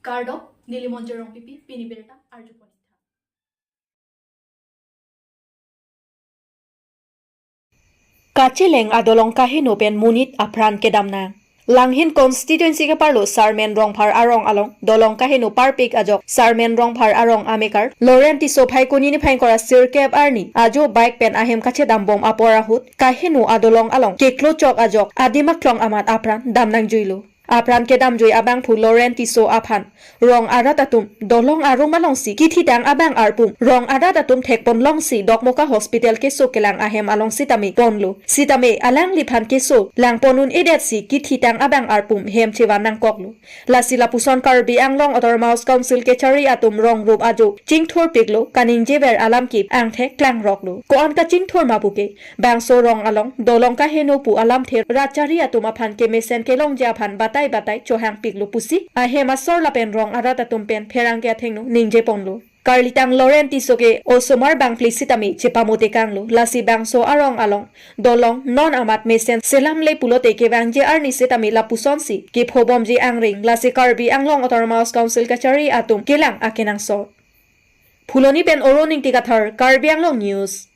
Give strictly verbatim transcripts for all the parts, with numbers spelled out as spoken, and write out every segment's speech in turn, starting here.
Kardom, neli Monjir Rongpipi, pini birta arjupon-ik tha. Kacheleng adolong kaheno pen monit apran kedam nang. Langhin constituency keparlo Sarmen Rongphar arong along dolong kaheno parpik ajok Sarmen Rongphar arong amekar Lawrence Tisso phaikuni niphai ingkoi ra sirkep arni ajo bike pen ahem kachedam bom apor ahut kaheno adolong along keklo chok ajok adim aklong amat apran dam nangjuilo. Apran kedamjui abangphu Lawrence Tisso aphan rong arat atum dolong arum alongsi kithitang abang arpum rong arat atum thekpon longsi Dokmoka Hospital keso kelang ahem along sitame ponlo. Sitame alangliphan keso langpon un-edetsi kithitang abang arpum hem chevan nangkoklo. Lasi lapuson Karbi Anglong Autonomous Council kechari atum rong rup ajo chingthurpiklo, kaningjever alam kip angthek klangroklo. Ko-an kachingthur ma puke, bangso rong along dolong kaheno pu alamthe rat chari atum aphan kemesen kelongji aphan batai batai chohangpiklo pusi ahem asor lapen rong arat atum pen pherangke athengno ningjeponlo. Karlitang Lawrence Tisso ke osomar bangphli sitame chepamotekanglo. Lasi bangso arong along dolong non amat mesen selamle pulote kevangji arni sitame lapusonsi kephobomji angring. Lasi Karbi Anglong Autonomous Council kachari atum kelang akenangsot. Phuloni pen Oro Ningti Kathar, Karbi Anglong News.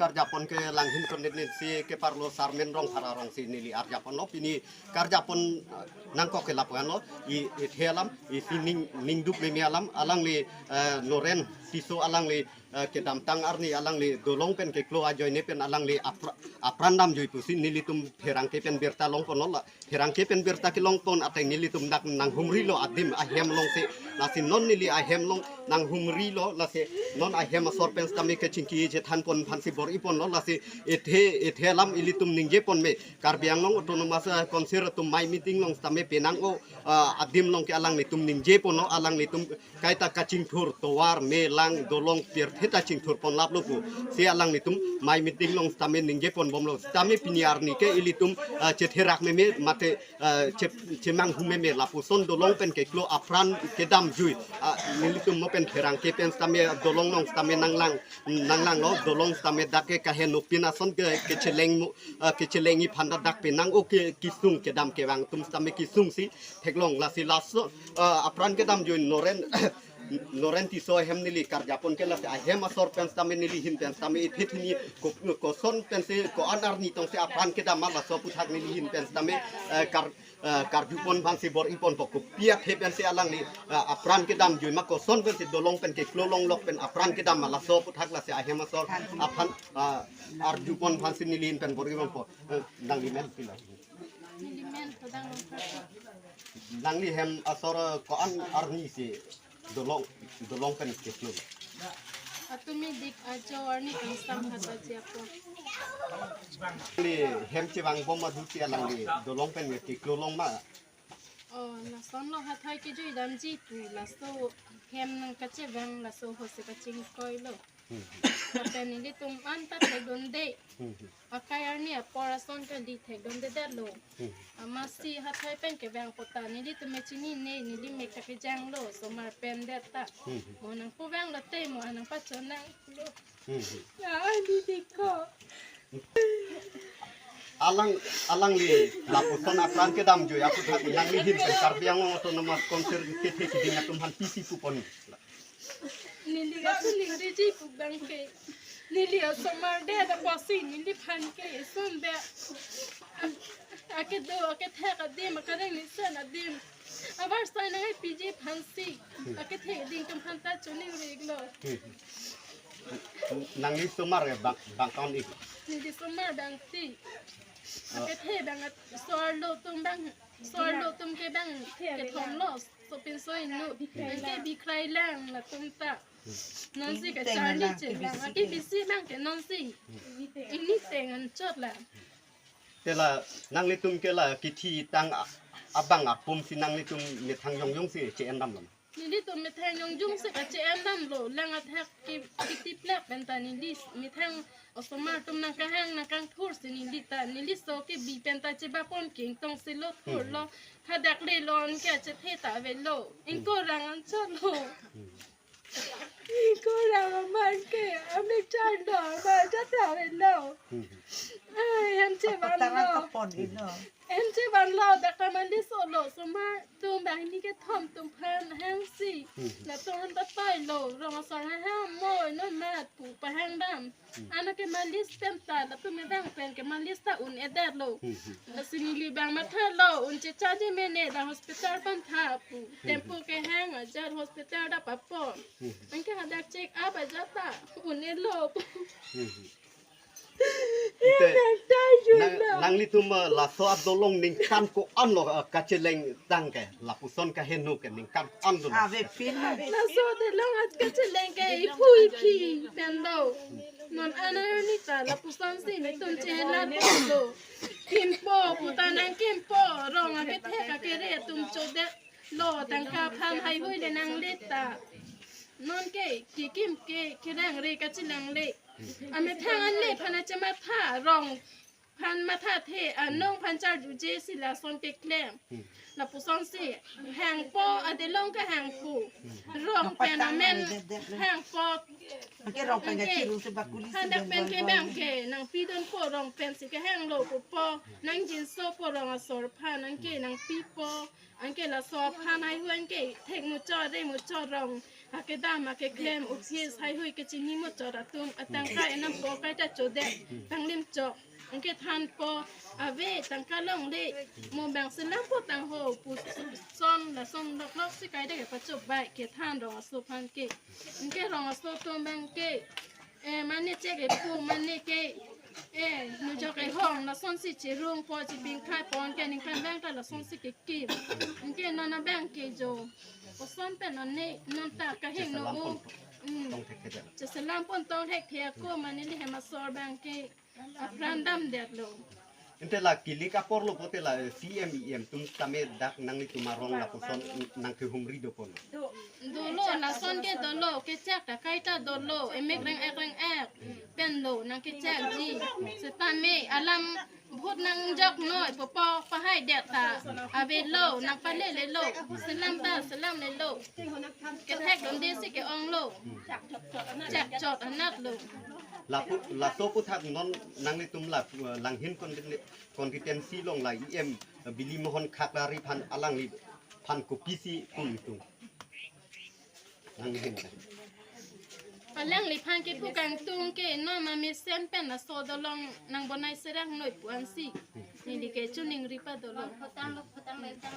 Karjapon ke langhin kondit si keparlo Sarmen Rongphar arongsi neli arjaponlo, pini karjapon, eh, nangkok ke lapu-anlo, i, ithe alam, isi ning, ningduk meme alam, alangli, eh, Lawrence Tisso alangli, eh, kedamtang arni alangli dolong pen keklo ajoine pen alangli apra-, apran damjui pusi nelitum pherangke pen birta longponlo, la pherangke pen birta kelongpon ateng nelitum dak nanghumrilo adim ahem alongsi, lasi non neli ahem along nanghumrilo, lasi non ahem asor pen sitame kechingki chethanpon aphansi bor-iponlo, lasi ithe, ithe alam ilitum ningjepon me, Karbi Anglong Autonomous, eh, Council atum mai meeting along sitame penang-o, eh, adim along ke alanglitum ningjeponlo, alanglitum kaita kachingthur tovar, me, lang, dolong pirthe ta chingthurponlaplo pusi alanglitum mai meeting along sitame ningjeponbomlo. Sitame pini arni ke ilitum, ah, chetherak meme mate, ah, che, chemanghu meme, lapuson dolong pen keklo apran kedamjui. Ah, nelitum mo pen pherangke pen sitame dolong along sitame nanglang, nanglanglo, dolong sitame dak ke kahenopin ason ke, kecheleng mo, ah, kechelengji aphan ta dak penang-o ke kesung kedam kevang atum sitame kesungsi theklong, lasi laso, ah, apran kedamjui Lawrence, Lawrence Tisso ahem neli karjapon ke lasi ahem asor pen sitame neli ahin pen sitame ithit hini ko-, koson pensi ko-an arni tongsi apran kedam ma laso aphuthak neli ahin pen sitame, eh, kar, eh, karjupon aphansi bor-iponpo, kopi athe pensi alangli, eh, apran kedamjui ma, koson pensi dolong pen keklo longlok pen apran kedam ma laso aphuthak lasi ahem asor aphan, ah, arjupon aphansi neli ahin pen bor-iponpo. Eh, nangli men pila? Neli men Todang Rongphar. Nangli hem asor, eh, ko-an arni si dolong, dolong pen keklo? Atomi dik ajo arni kangsam hata jiapo. Nangli hem chevangbom aduti alangli dolong pen keklo long ma? Oh, lasonlo, hathai kejui damji pu, laso hem nangkachevang, laso ahutsi kachingkoilo. Hmm. Lapen nelitum anta thekdunde. Hmm. Akai arni apor ason kali thekdundedetlo. Hmm. Amatsi hathai pen kevang apot ta nelitum me chinine, neli mek ta kejanglo, osomar pen det ta. Hmm. Mo nangpuvanglote mo nangpachonanglo. Hmm. Ya, ani diko. Alang, alangli lapuson apran kedamjui aphuthak nangli ahin pen Karbi Anglong Autonomous Council kethe keding atum aphan pisi pupon? Neli kachiningri ji pu abangke, neli osomar det apotsi neliphan ke eson be akedo akethek adim, akareng nisen adim avarsai nangpiji aphansi akethe keding atum aphan ta choningri-iklo. Nangli osomar ke bang, bang ko-an-ik? Neli osomar bang ti. Ah. Akethe bang at-, so-arlo atum bang, so-arlo atum ke bang kethomlo, sopinso inut. Anke Bikrailang latum ta. Nonsi ke Charlie Cheng bang, ake bisi bang ke nonsi. Ini teng anchot la. Te la nanglitum ke la kithitang a-, abang apumsi nanglitum methang jongjongsi che-endamlo? Nelitum methang jongjongsi kache-endamlo, lang athak ke kitiplak pen ta neli methang osomar atum nangkahang nangkangthursi neli ta, neli so ke bi pen ta chebapon kengtongsi lo thurlo, hadak lelo anke achethe ta avelo, ingko rang anchotlo. Ingko rang amat ke amek charlo amat ta avelo. Ai, hem chevan Tarang kapon ilo. Enche vanlo, dak ta malis olo, osomar atum banghini kethom atum aphan hangsi. Hmm. Latum an papai lo, rong asor ha hang mo, non mat pu pahang dam. Hmm. Anke malis pen ta, latum abang pen ke malis ta un-edetlo. Hmm, hmm. Lasi neli abang mathalo, un chechaji mene, la hospital pantha pu. Hmm. Tempo kehang ajat hospital ta papon. Hmm. Anke hadak check up ajat ta un-elo. Hmm, hmm. Te, nang, nanglitum, eh, laso adolong ningkan ko-an lo, eh, kacheleng tang ke, lapuson kaheno ke ningkan ko-an lo. Ave pin, ave pin. Laso adolong at kacheleng ke iphu iphi pen lo. Non anarni ta lapuson si netum chelang lo. Kimpo, puta nangkimpo, rong akethek akere atum chodetlo, tangka aphan haihui le nangle ta. Non ke, kekim ke, kerang re kachelang le. Amethang anle aphan achematha, rong aphan mathathe, anong aphan charjuje si lason keklem. Hmm. Lapuson si, hangpo, adolong ke hangpo. Hmm. Rong pen amen hangpo. Anke rong pen ke, anke chiru si bakuli si, hadak pen ke bang ke, nangpidunpo, rong pen si kehanglo pupo, nangjinsopo rong asor aphan, anke nangpipo. Anke laso aphan haihui anke thek muchot, re muchot, rong akedam akeklem, office haihui kechini muchot atum atangka enam po kaita chodet, panglim chok. Anke thanpo, ave tangka longle, mo bang selampo tangho, puson lason loklok si kaita kepachobei kethan rong aso aphan ke. Anke rong aso atum bang ke, eh, mane chek epu, mane ke, eh, nujok ehong, lasonsi chirungpo, chipingkhaipo, anke ningkan bang ta lasonsi kekim. Anke non abang ke jo. Koson pen non ne, non ta kahingno o. Hmm. Cheselam pon tong thekthe ako, mane le hem asor bang ke apran damdetlo. Ante la kilik apor lo pote la, eh, C M, E M atum tame dak nanglitum arong lapuson nangkehumri do pon. Dolo, lason ke dolo, kechak ta kaita dolo, emek reng-ek reng-ek pen lo nangkechakji. Setame alam bhut nangjoknoi, popo pahaidet ta avelo, nangpalelelo, selam ta selamlelo. Kethek donde si ke-onglo. Chakchot anatlo. Lapu, laso aphuthak non nanglitum la, uh, langhin kon-, constituency along la E M, uh, Bilimohon Khaklari aphan alangliphan kopisi pu itum. Nanghin. Alangliphan kepu kangtung ke non ma mesen pen laso adolong nangbonai serang noi pu ansi. Neli ke choningri padolo.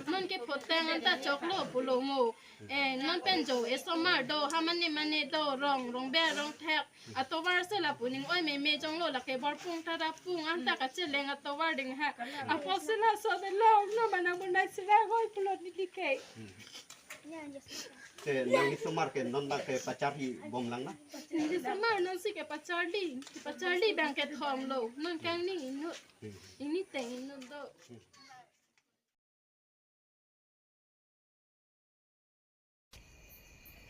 Non ke photang anta choklo pulo mo. Eh, non pen jo, eh, osomar do, ha mane mane do, rong, rong ber, rong thek. Atovar si lapu ning oi meme jonglo, lake bor pung ta ra pung, anta kacheleng atovar ding ha. Apotsi laso adolong, non ma nangbonai serang noi pulo neli ke. Te nangli osomar ke non bang kepacharli bomlang na? Neli osomar nonsi kepacharli, kepacharli bang kethom lo, non kangni inut, ini teng inut do.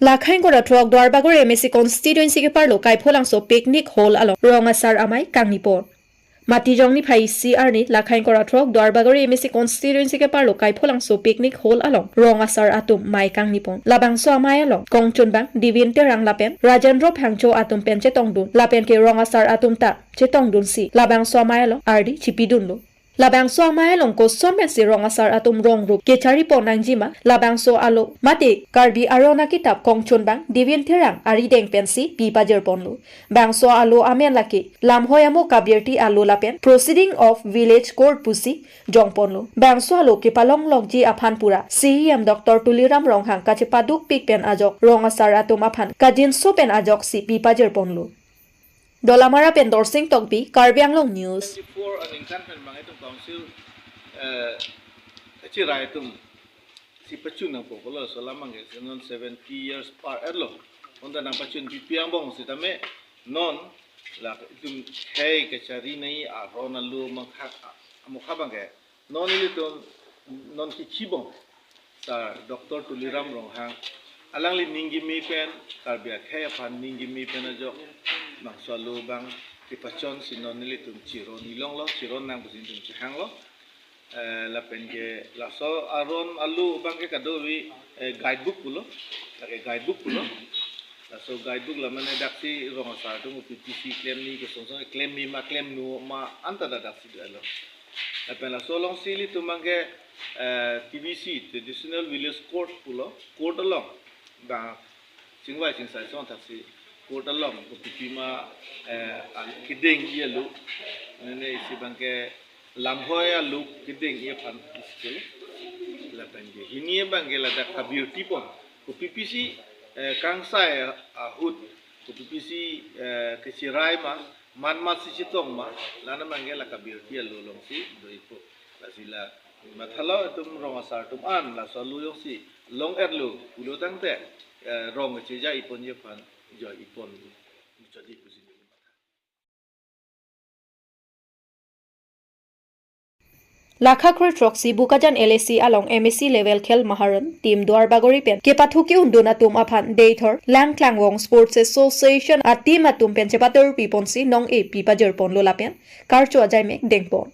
Lakhain kora throk Duarbagori M A C constituency keparlo Kaipholangso picnic hall along rong asar amei kangni pon. Matijong niphai isi arni Lakhain kora throk Duarbagori M A C constituency keparlo Kaipholangso picnic hall along rong asar atum mei kangni pon. Labangso amei along kongchunbang Divin Terang lapen Rajendra Phangcho atum pen chetongdun lapen ke rong asar atum ta chetongdunsi labangso amei along ardi chipidunlo. Labangso amei along koson pensi rong asar atum rong rup kechari pon nangjima, labangso alo mate Karbi aron akitap kongchunbang Divin Terang arideng pensi pi pajir ponlo. Bangso alo amen lake Lamhoi amo Kabirti alo lapen Proceeding of Village Court pusi jong ponlo. Bangso alo kepalong lokji aphan pura C E M Doctor Tuliram Ronghang kachepaduk pik pen ajok rong asar atum aphan kajinso pen ajoksi pi pajir ponlo. Dolamara pen Dorsing Tokbi, Karbi Anglong News. Twenty-four aningkan pen bang itum council, eh, kachirai atum si pachun nangpo pulo, so lamang ke non seventy years par etlo. Bonta nangpachun pipi angbong sitame non la itum khei kachari nai aron alo mangkha amokha bang ke. Non ilitum non kichibong Sir Doctor Tuliram Ronghang alangli ning kimi pen, Karbi akhei aphan ning kimi pen ajok bangso alo bang kepachonsi non ilitum chiron ilonglo, chiron nang pusi itum chehanglo. Eh, lapen ke laso aron alo bang ke kadokave, eh, guidebook pulo, lake guidebook pulo. Laso guidebook la mane daksi rong asar atum P T C klemji, kesongsong klemji ma klemnoi ma anta ta daksi do-etlo. Lapen laso alongsi ilitum abangke, eh, T V C, Traditional Village Court pulo, court along, bang chingvai chingsai asonthotsi court along kopipima, eh, al-, kedengji alo, nene isi abangke lamhoi alo kedengji aphan isi. Lapen ke hini abangke ladak kabirti pon, kopipisi, eh, kangsai ahut, kopipisi, eh, kechirai ma, manmatsi chetong ma, la-an abangke la kabirti alo alongsi do-ikpo. Lasi la mathalo itum rong asar atum an laso alo jongsi long-etlo pulo tangte, eh, rong kachejai ponji aphan joi-i pon chojoi pusi. Lakha kre throksi Bokajan L A C along M A C level khel maharon team Duarbagori pen kepathu ke-undun atum aphan Deithor Langklangvong Sports Association a-team atum pen chepatorpi ponsi nong-e pi pajir ponlo lapen karcho ajaimek dengpon.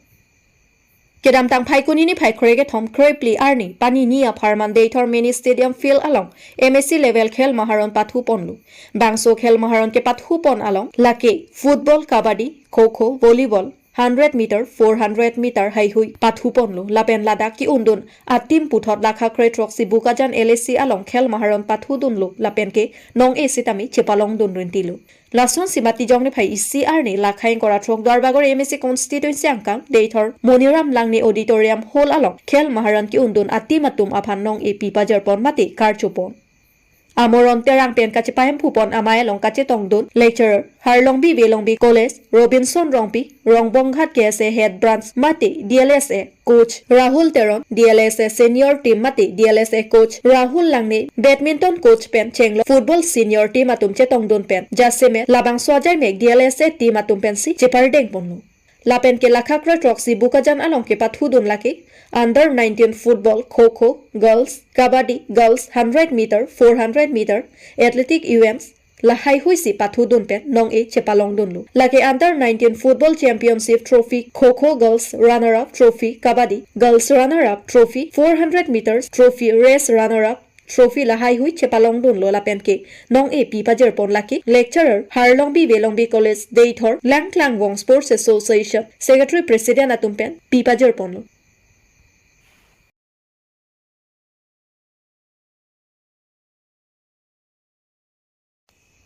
Kedamtang Phaikuni niphai krekethom krephli arni panini apharman Deithor Mini Stadium Field along M A C level khel maharon pathu ponlo. Bangso khel maharon kepathu pon along lake football, kabaddi, kho kho, volleyball, hundred meter, four hundred meter haihui pathu ponlo. Lapen ladak ke-undun a-team puthot Lakha kre throksi Bokajan L A C along khel maharon pathudunlo lapen ke nong-e sitame chepalongdun rintilo. Lasonsi Matijong niphai isi arni Lakha ingkoi ra throk Duarbagori M A C constituency angkang Deithor Moniram Langne Auditorium Hall along khel maharon ke-undun a-team atum aphan nong-e pi pajir pon mate karcho pon. Amoron Terang pen kachepahemphu pon amei along kachetongdun lecturer Harlongbi Velongbi College Robinson Rongpi, Rongbonghat K S A Head Branch mate D L S A coach Rahul Teron, D L S A senior team mate D L S A coach Rahul Langne, badminton coach pen chenglo football senior team atum chetongdun pen jasemet labangso ajaimek D L S A team atum pensi chepardeng ponlo. Lapen ke Lakha kre throksi Bokajan along kepathudun lake under nineteen football, kho kho, girls, kabaddi, girls, hundred meter, four hundred meter, athletic events, lahaihuisi pathudun pen nong-e chepalongdunlo. Lake under nineteen football championship trophy, kho kho girls runner up trophy, kabaddi girls runner up trophy, four hundred meters trophy, race runner up trophy lahaihui chepalongdunlo lapen ke nong-e pi pajir pon lake lecturer Harlongbi Velongbi College Deithor Langklangvong Sports Association Secretary President atum pen pi pajir ponlo.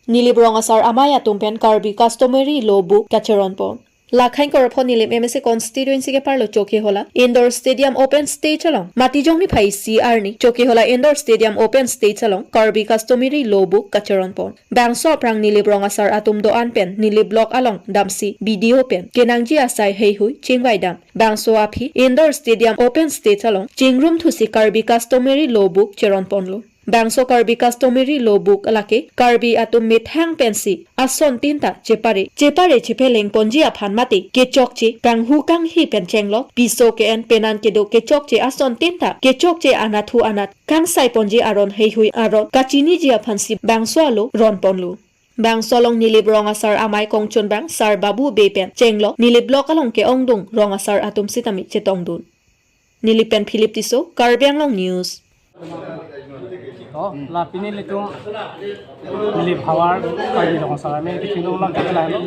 Nilip rong asar amei atum pen Karbi Customary Law Book kacheron pon. Lakha ingkoi ra pho Nilip M A C constituency keparlo Chokihola Indoor Stadium open stage along Matijong niphai isi arni Chokihola Indoor Stadium open stage along Karbi Customary Law Book kacheron pon. Bangso aphrang Nilip rong asar atum do-an pen Nilip block along damsi B D O pen kenangji asai heihui chingvai dam. Bangso aphi Indoor Stadium open stage along chingrum thusi Karbi Customary Law Book cheron ponlo. Bangso Karbi Customary Law Book lake Karbi atum methang pensi ason tinta chepare chepare chepheleng ponji aphan mate kechokche kanghu kanghi pen chenglok piso ke-en penan kedo kechokche ason tinta kechokche anatthu anatthu kangsai ponji aron heihui aron kachiniji aphansi bangso alo ron ponlo. Bangso along Nilip rong asar amei kongchunbang Sar Babu Bey pen chenglok Nilip block along ke-ongdung rong asar atum sitame chetongdun. Nilip pen Philip Tisso, Karbi Anglong News. To, la pini ilitum Nilip havar Karbi rong asar amei kechingdun alam ta lahelo.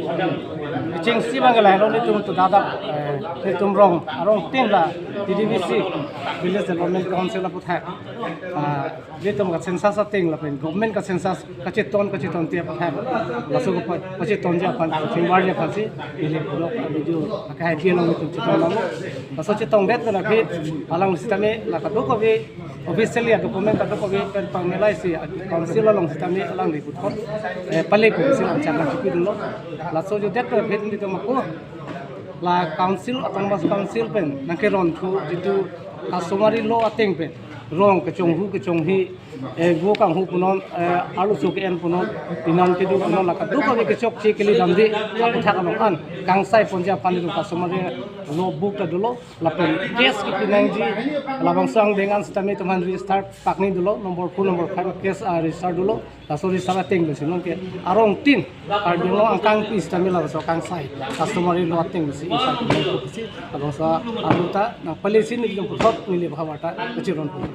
Kechengsi abang lahelo, ilitum to dadak, eh, ilitum rong arong tin la T D V C, Village Development Council aputhak. Ah, ilitum ka census ateng lapen government ka census kacheton kacheton ti aphan, laso ka pa-, kachetonji aphan, kachingvarji aphansi ili pulok video akai dia along ilitum chetong nanglo. Laso chetongdet pen aphi alang sitame la kadokave officially a document kadokave pen pangmelaisi a council along sitame alangli puthot, eh, pale pu si lam chakla chipidunlo. Laso jodet pen aphi ilitum ako la council, autonomous council pen nangkeronthu jitu customary law ateng pen rong kechonghu kechonghi, eh, vo kanghu punon, eh, arloso ke-en punon, penan kedo punon, la kadokave kechokche kele damde aputhak along an kangsai ponji aphan ilitum customary law book ta dolo, lapen case kepi nangji, labangso angdeng an sitame ilitum aphan register pakni dolo, number four, number five case, ah, register dolo. Laso register ateng pensi nonke arong tin Karbi Anglong angkangpi sitame labangso kangsai customary law ateng pensi insai pensi labangso arlo ta nangpalesi nelitum puthot Nilip havar ta kacheron pon.